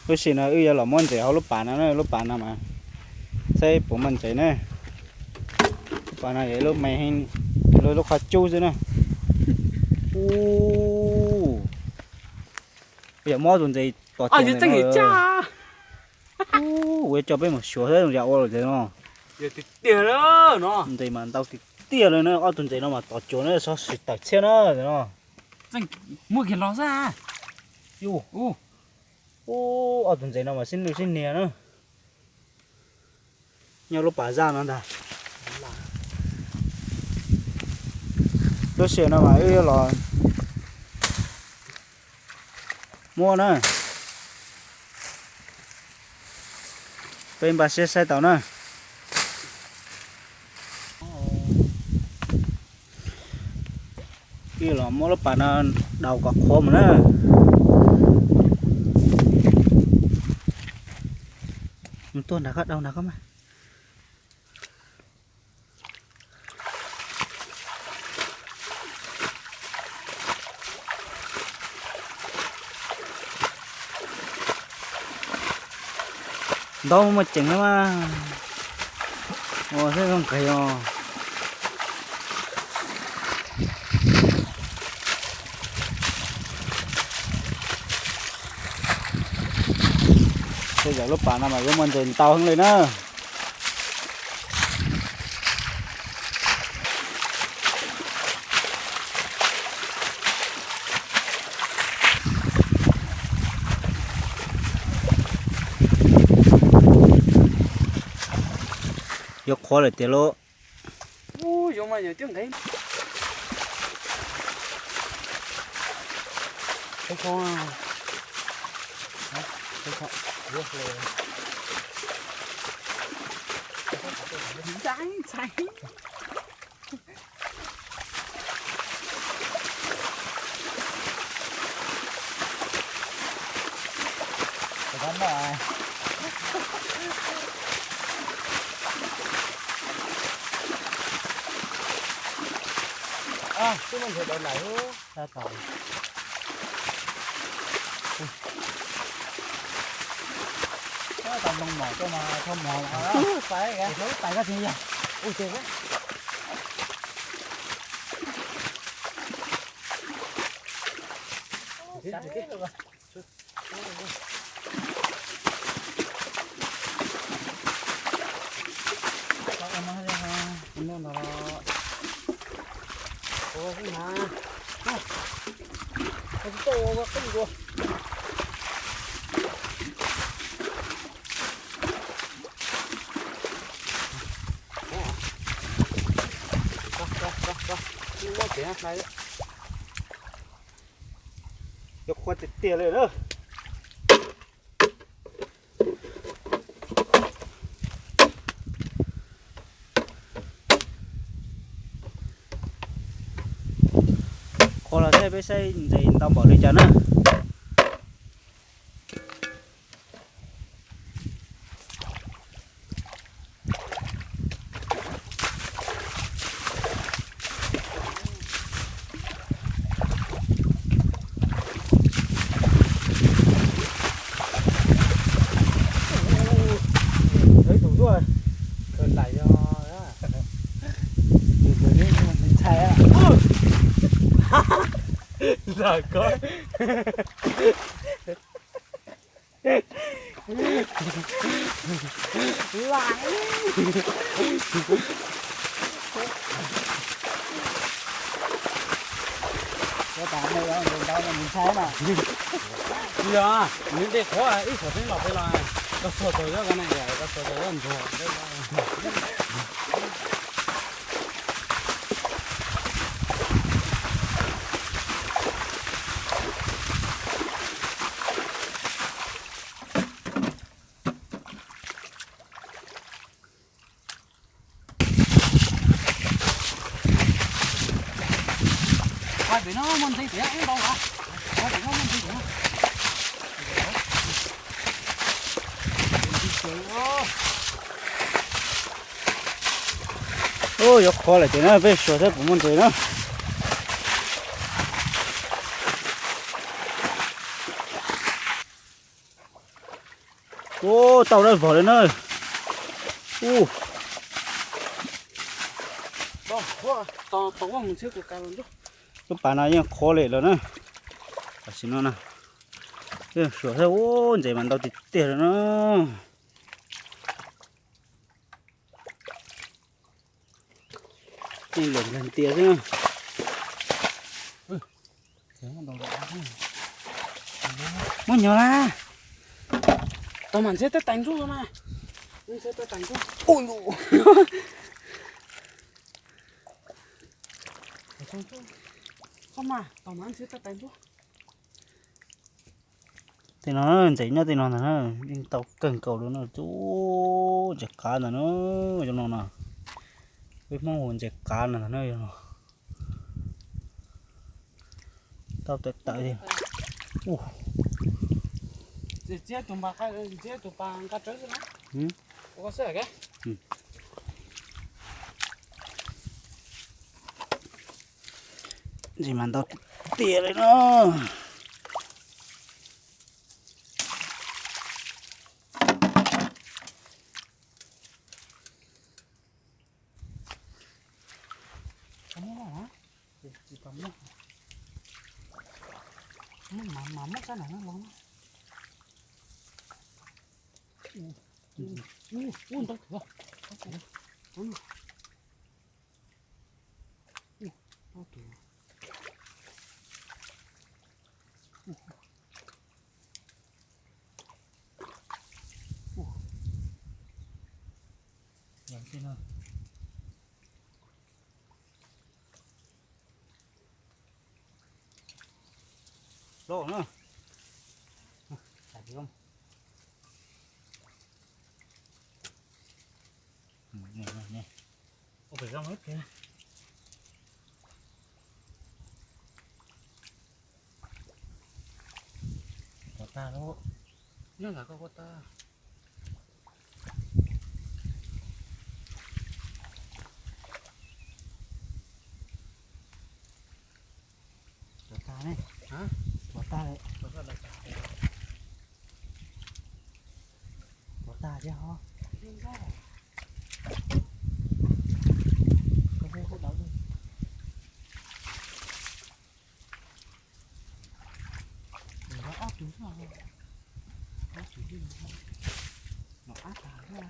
Lub sij hawm no wb yuav los muab ntses hauv lub pas no na, lub pas no mas saib puas muaj ntses na. Lub pas no yog ib lub me heev, lub qhov cub xwb na. Ub, yog muab tus ntses tos cuag ntawm no. Ub, ua coj peb mus xyuas saib zoo yam ua lawm ntawm no. Tiag tiag no. Ntses mas ntau tiag tiag li na, ob tug ntses no mas tos cuag na, xov xwm tawm txhiab na ntawm no. Muab kiag los xwb. Ub, ub, ob tug ntses no mas sib nws sib nias na. Nyob lub pas zaj no ntag. Lub sij hawm no mas wb yuav los muab na. Peb npaj siab saib tau na. Wb los muab lub pas no daus kom qhuav mus na. Mus tuaj nram ko, daus nram ko mas. Ntaub muaj ceem na mas. Ua saib zoo nqis os. Tej zaum lub pas no mas yuav muaj ntses ntau heev li na. Yuav qhuav lawm tiag lauj. Twb muaj ntses dav lawm. Tau nplooj mom tuaj mas thauj mov lawm. Tais koj tsis yog. Ua ces Yuav qhuav tiag tiag li na. Qhuav los saib peb saib ntses ntau npaum li cas na. Ib tug tuaj, kawg lais yog, tus ntxhais, ntxhais ko. Yog, nws dej qhuav ib txhia tseeb los peb los, koj xuas tau yog ko na, koj xuas tau yog ntsuag. Pem no muaj ntses tiag, ntau lawm. Pem no muaj ntses tiag. Yuav qhuav lawm ces na, peb xyuas saib puas muaj ntses na. Ub, tau dawb vog li na. Ub, lub pas no yeej qhuav li lawm na. Tam sim no na, yeej suam thiab, ub, ntses mas ntau tiag tiag li na. Yeej luam ntias xwb. Muab nyog na. Tau mas ntxhiab tab tais ntsuab mas. Ntxhiab tab tais ntsuab. Ub, ub. Tau mas, tau mas ntxhiab tab tais ntsuab. Tej no ntses nyob tej no ntag na, yeej tau kawg nkaus li no. Ub, ntses qav ntag na, cov no na. Peb Hmoob hu ntses qav no ntag na, yog no. Tau tawm tawm li. Ub. Ntses mas ntau tiag li no. Loj na. Tuav tag lawm. Nyob ntawm koj kuj tag. Tuav tag ne. Tuav tag lawm. Tuav tag thiab ho. Koj peb kuj dau. Ob tug, ob tug, no ab tag thiab.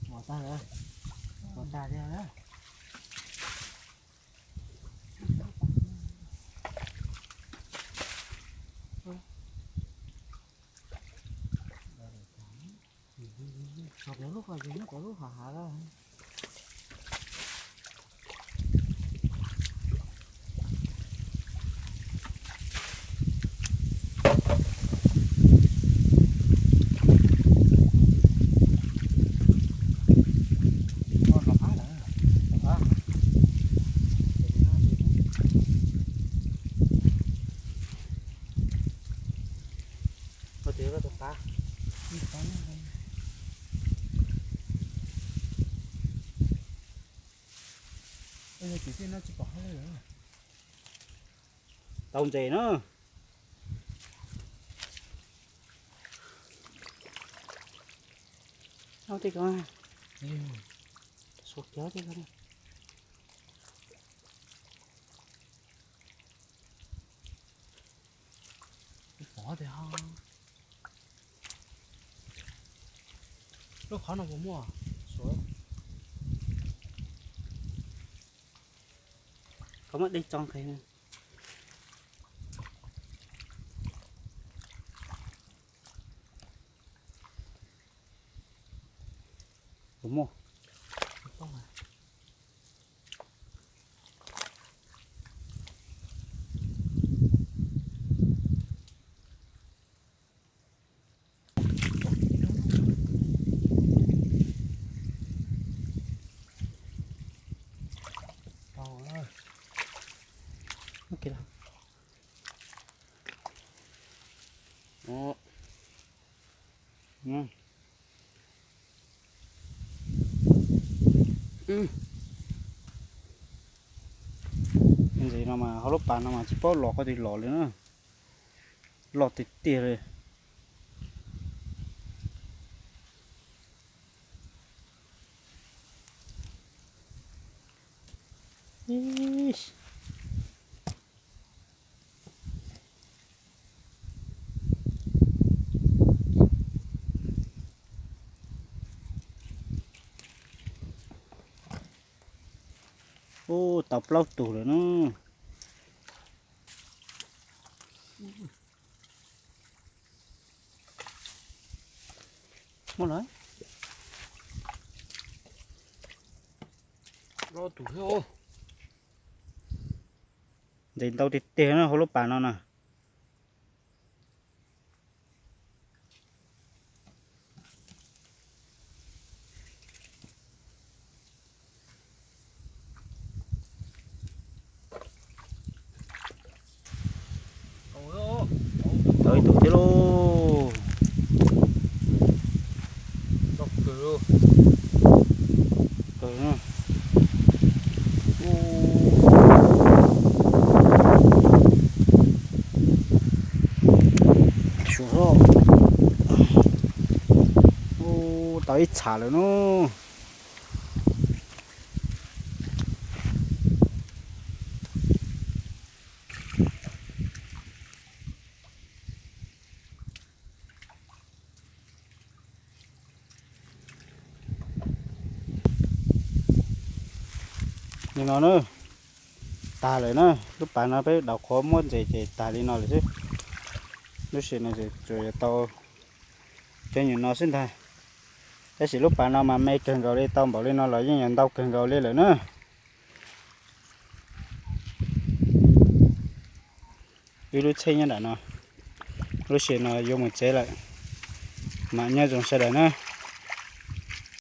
Tuav tag lawm, tuav tag thiab. Cov lub ko ces nyob cov lub hav hav lawm. Tau ntses na. Suav kiag tiag. Pov tiag. Lub qhov no puas muaj? Suav. Qhov muaj dej tso nqes. Puas muaj? Ntxiv no mas hauv lub pas no mas tsis paub los qhov twg los li na. Loj tiag tiag li. Ub, tau plaub tug lawm na. Muaj lawm. Ntxim ntau tiag tiag na hauv lub pas no na. Tau ib tug thiab lauj. Ub, tau ib txham lawm nub. Li no na, tag lawm na, lub pas no peb daus qhuav muab ntxiv ces tag li no lawm xwb. Lub sij hawm no tsuas yog tau cov nyuam no xwb ntag. Tab sis lub pas no mas me kawg nkaus li, tau npaum li no los yeej yog ntau kawg nkaus li lawm na. Wb lub tsheb nyob nram no, lub sij hawm no yuav mus tsev lawm, mam nyob zoo sawv daws na.